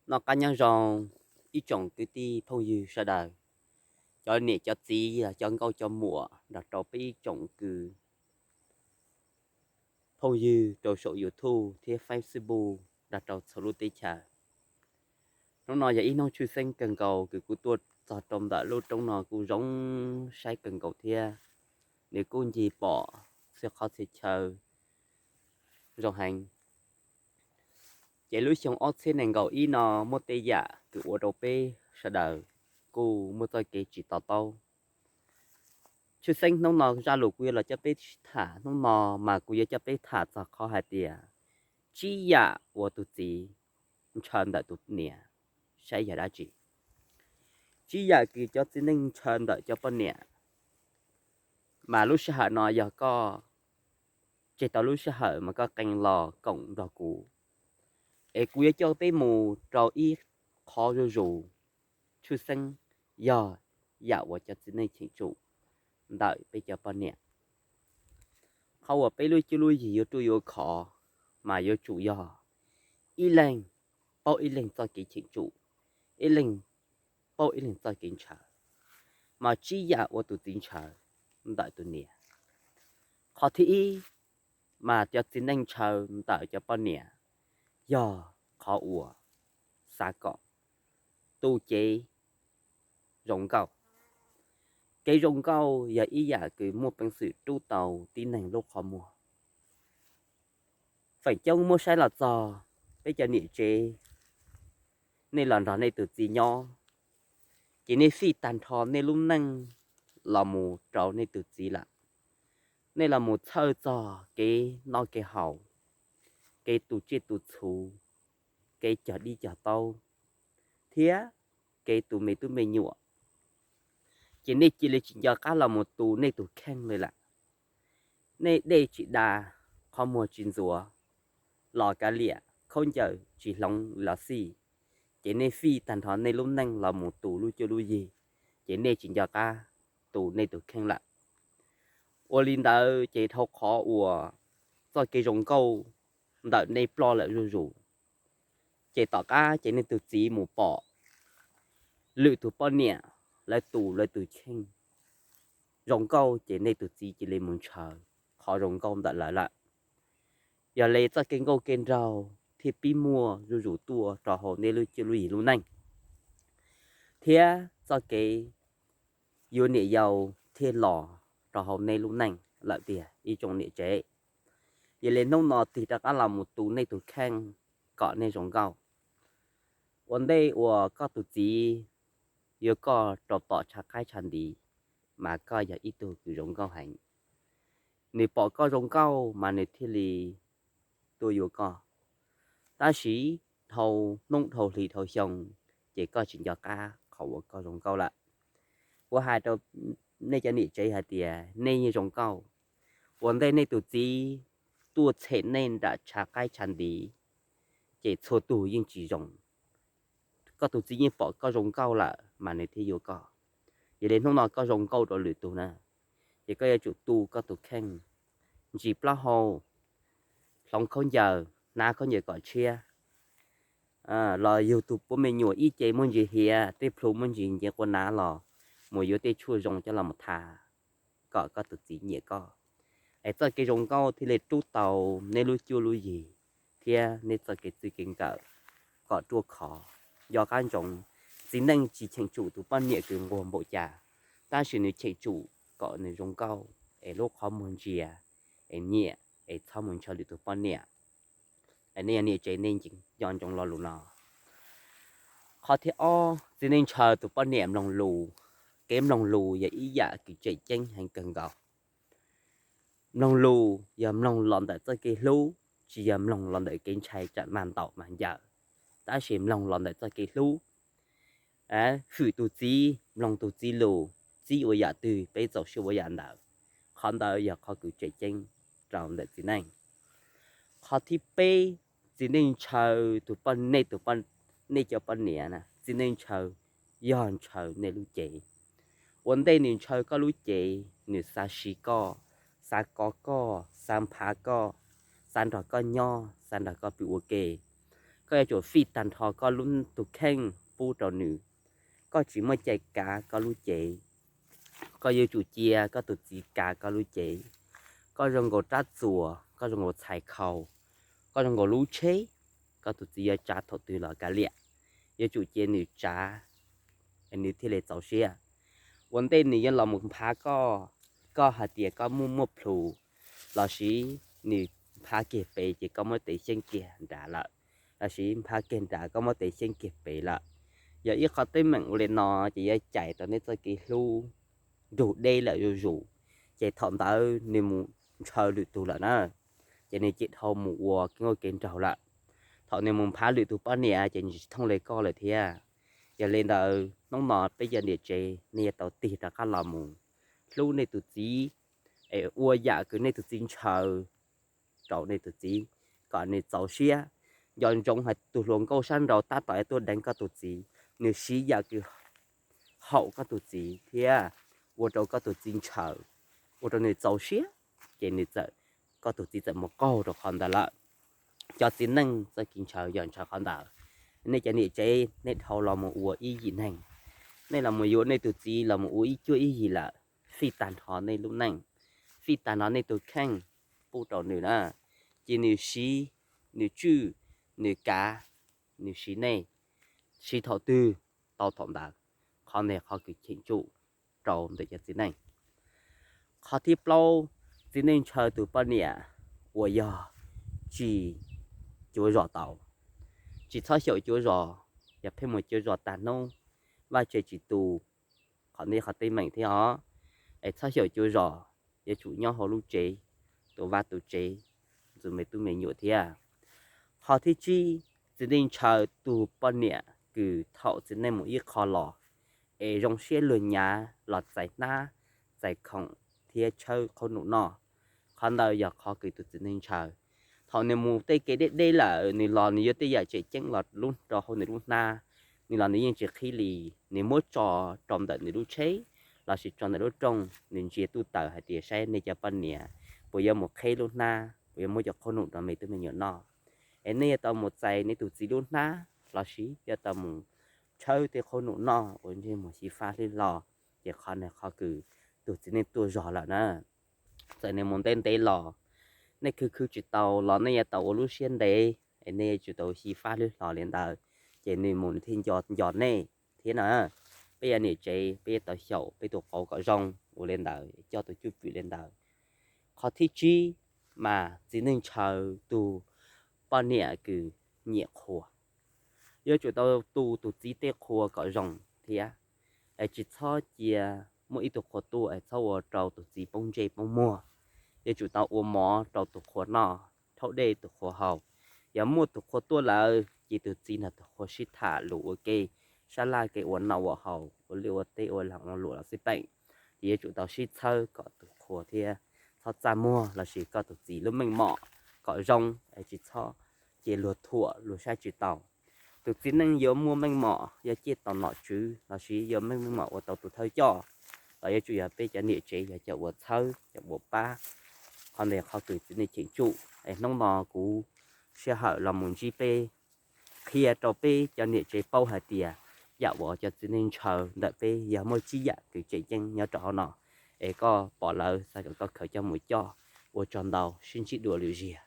Noj qab nyob zoo ib tsoom kwv tij phooj ywg sawv daws, cov niam cov txiv, cov nkauj cov muam nrog rau peb ib tsoom kwv phooj ywg rau saum YouTube thiab Facebook nrog rau txhua lub teb chaws. Hnub no yog ib hnub tshwj xeeb kawg nkaus kws kuv tuaj txog rau ntawm lub roob no kuj zoo saib kawg nkaus thiab, nws kuj ncig pom txhia qhov txhia chaw zoo heev. Ces lub xyoo ob txhiab nees nkaum ib no muaj tej yam kws ua rau peb sawv daws kuj muaj txoj kev tsis to taub. Tshwj xeeb hnub no zaj lus kuv yuav los coj peb tham hnub no mas kuv yuav coj peb tham txog qhov hais tias tsib yam uas tus txiv ntshaw ntawm tus niam saib yog dab tsi. Tsib yam kws cov txiv neej ntshaw ntawm cov poj niam, mas lub sij hawm no yog koj tseg tau lub sij hawm mas koj qee los koom nrog kuv, es kuv yuav coj peb mus rau ib qhov zuj zus, tshwj xeeb yog yam uas cov txiv neej cheem tsum ntawm peb cov poj niam. Qhov uas peb lub cuab lub yig yuav ruaj yuav khov mas yuav tsum yog ib leeg paub ib leeg txoj kev cheem tsum, ib leeg paub ib leeg txoj kev ntshaw. Mas tsib yam uas tus txiv ntshaw ntawm tus niam. Qhov thib ib, mas cov txiv neej ntshaw ntawm cov poj niam yog qhov uas xav kom tu cev zoo nkauj. Kev zoo nkauj yog ib yam kws muaj peev xwm rub tau tib neeg lub qhov muag. Feem coob muab saib los txog peb cov niam tsev, nej los nrog nej tus txiv nyob, ces nej fij tag nrho nej lub neej los mus rau nej tus txiv lawm. Nej los mus txhawj txog kev noj kev haus, kev tu tsiaj tu txhu, kev cog dib cog taub, thiab kev tu me tub me nyuam, ces nej cia li tsis nco qab los mus tu nej tus kheej li lawm. Nej dej tsis da, qhov muag tsis ntxuav, los kav liam, khaub ncaws tsis hloov los xij, ces nej fij tag nrho nej lub neej los mus tu lub cuab lub yig, ces nej tsis nco qab tu nej tus kheej lawm. Ua li ntawd ces dhau qhov uas txoj kev zoo nkauj ntawm nej ploj lawm zuj zus, ces tom qab ces nej tus txiv mus pom lwm tus poj niam lawv tu lawv tus kheej zoo nkauj, ces nej tus txiv cia li mus ntshaw qhov zoo nkauj ntawm lawv lawm. Yog li txoj kev nkauj kev nraug thiaj pib muaj zuj zus tuaj rau hauv nej lub cuab lub yig lub neej, thiab txoj kev yuav niam yau thiaj los rau hauv nej lub neej lawm tiag ib tsoom niam tsev. Yog li hnub no tig rov qab los mus tu nej tus kheej kom nej zoo nkauj. Ua ntej uas koj tus txiv yuav koj rau tom tshav qaib tshav ntiv, mas koj yog ib tug kws zoo nkauj heev. Nws pom koj zoo nkauj mas nws thiaj li tuaj yuav koj. Tab sis dhau hnub dhau hli dhau xyoo, ces koj tsis nco qab qhov uas koj zoo nkauj lawm. Kuv hais rau nej cov niam tsev hais tias nej yeej zoo nkauj. Ua ntej nej tus txiv tuaj txhem nej nram tshav qaib tshav ntiv, ces txhua tus yeej tsis zoo. Koj tus txiv yeej pom koj zoo nkauj lawm mas nws thiaj yuav koj. Yog li hnub no koj zoo nkauj rau lwm tus na, ces koj yuav tsum tu koj tus kheej, ntsis plaub hau, hloov khaub ncaws, hnav khaub ncaws kom tshiab, los yug tus puab me nyuam ib ce muaj ntsis hiav, tej plhu muaj ntsis nce qua nav los mus yuav tej tshuaj zoo coj los mus tha kom koj tus txiv nyiam koj. Es txoj kev zoo nkauj thiaj li rub tau neb lub cuab lub yig thiab neb txoj kev txij kev nkawm kom ruaj khov. Nco qab ntsoov, txiv neej tsis cheem tsum tus poj niam kws nquag npaum cas, tab sis nws cheem tsum kom nws zoo nkauj es lub qhov muag ntsia, es nyiam, es txhob mus ntshaw lwm tus poj niam. Nej yog niam tsev nej nco ntsoov lo lus no. Qhov thib ob, txiv neej ntshaw tus poj niam mloog lus. Kev mloog lus yog ib yam kws tseem ceeb heev kawg nkaus. Mloog lus yog mloog los ntawm txoj kev hlub, tsis yog mloog los ntawm kev ntshai tsam mag ntaum mag ncaws, tab sis mloog los ntawm txoj kev hlub. Hwm tus txiv, mloog tus txiv lus, txiv ua yam twg peb txaus siab ua yam ntawd. Qhov ntawd yog qhov kws tseem ceeb rau ntawm txiv neej. Qhov thib peb, txiv neej ntshaw tus poj, nej tus, nej cov poj niam na, txiv neej ntshaw yog ntshaw nej lub cev. Ua ntej nws ntshaw koj lub cev, nws xav siv koj, xav kov koj, xav nphav koj, xav nrog koj nyob, xav nrog koj pw ua ke. Koj yuav tsum fij tag nrho koj lub tus kheej pub rau nws. Koj tsis muaj cai kav koj lub cev. Koj yuav tsum cia koj tus txiv kav koj lub cev. Koj zoo nkaus rab txuas, koj zoo nkaus txhais khau, koj zoo nkaus lub tsheb, koj tus txiv yuav tsav thaum twg los kav liam. Yuav tsum cia nws tsav, nws thiaj li txaus siab. Ua ntej nws yuav los mus nphav koj, koj hais tias koj muaj muaj plhus, lossis nws nphav kiag pem ces koj muab tes xyeeb kiag nrad lawm, lossis nphav kiag nrad koj muab tes xyeeb kiag pem lawm. Yog ib qho teeb meem ua li no ces yuav cais tau nej txoj kev hlub nrug deb lawm zuj zus, ces thaum ntawd nws mus ntshaw lwm tus lawm na, ces nws cem dhau mus ua kev nkauj kev nraug lawm. Thaum nws mus nphav lwm tus poj niam ces nws tsis thooj li koj lawm thiab. Yog li ntawd hnub no peb cov niam tsev nej yuav tau tig rov qab los mus hlub nej tus txiv, es ua yam kws nej tus txiv ntshaw rau nej tus txiv kom nws txaus siab. Nco ntsoov hais tus hluas nkauj sab nraud tab tom tuaj deev koj tus txiv, nws siv yam kws haum koj tus txiv thiab ua rau koj tus txiv ntshaw, ua rau nws txaus siab, ces nws txawm, koj tus txiv txawm mus qaug rau qhov ntawd lawm. Cov txiv neej txoj kev ntshaw yog ntshaw qhov ntawd. Nej cov niam tsev nej dhau los mus ua ib yim neeg, nej los mus yuav nej tus txiv los mus ua ib cuab ib yig lawm, fij tag nrho nej lub neej, fij tag nrho nej tus kheej pub rau nws na. Ces nws siv, nws tswj, nws kav, nws siv nej, siv thaum twg tau thaum ntawd. Qhov ntawd qhov kws cheem tsum rau ntawm cov txiv neej. Qhov thib plaub, txiv neej ntshaw tus poj niam uas yog tsis cuav zos tau. Tsis txhob xyaum cuav zos, yog pheej mus cuav zos tag hnub, vaj tse tsis tu. Qhov ntawd qhov teeb meem thiab os. Es txhob xyaum cuav zos, yuav tsum nyob hauv lub tsev, tu vaj tu tsev, ntxuav me tub me nyuam thiab. Qhov thib tsib, txiv neej ntshaw tus poj niam kws thaum txiv neej mus ib qho los, es zoo siab luag nyav los txais hnab, txais khoom thiab tshawb qhob num noj. Qhov ntawd yog qhov kws tus txiv neej ntshaw, thaum nws mus tej kev deb deb lawm, nws los nws yuav tej yam tseem ceeb los lub rau hauv nws lub hnab, nws los nws yeej tsis qhib li. Nws muab tso rau ntawm nws lub tsheb lossis tso ntawm lub rooj, nws ntsia tuj tawm hais tias saib nej cov poj niam puas yuav mus qheb lub hnab, puas yuav muab cov qhob num rau me tub me nyuam noj. Es nej yuav tau mus txais nej tus txiv lub hnab lossis yuav tau mus tshawb tej qhob num noj ua ntsej muag xyiv fab hlwb hlo. Ces qhov no qhov kws tus txiv neej tuaj zog lawm na. Txawm nws mus ntev ntev los, nej khwv khwv tsis tau los nej yuav tau ua lub siab ntev, es nej yuav tsum tau xyiv fab hlwb hlo li ntawd, ces nws mus nws thiaj nco nco nej thiab na. Peb yog niam tsev peb yuav tau xyaum peb tus qauv kom zoo ua li ntawd, coj tus cwj pwm li ntawd. Qhov thib tsib, mas txiv neej ntshaw tus poj niam kws nyiam qhua. Yuav tsum tau tu tus txiv tej qhua kom zoo thiab, es tsis txhob cia muaj ib tug qhua tuaj es txhob ua rau tus txiv poob ntsej poob muag. Yuav tsum tau ua mov rau tus qhua noj, rhaub dej tus qhua haus. Yog muaj tus qhua tuaj lawm ces tus txiv nrog tus qhua sib tham lus ua ke, sab laj kev ua noj ua haus, ua liaj ua teb ua laag ua luam los xij peem. Ces yuav tsum tau sib txhawb kom tus qhua thiab txhob txaj muag lossis koj tus txiv lub meej mom kom zoo, es tsis txhob cia luag thuam luag saib tsis taus. Tus txiv neej yuav muaj meej mom yog ciaj tau nom tswv lossis yuav meej meej mom ua tau tus thawj coj, los yuav tsum yog peb cov niam tsev yog cov ua txhawb cov ua pab. Qhov ntawd qhov kws txiv neej cheem tsum. Es hnub no kuv sij hawm los mus ntsib peb, qhia rau peb cov niam tsev paub hais tias yam uas cov txiv neej ntshaw ntawm peb yog muaj tsib yam kws tseem ceeb nyob rau hauv no. Es koj pom lawm xav kom koj khaws coj mus coj. Ua tsaug ntau, sib ntsib dua lwm zaug.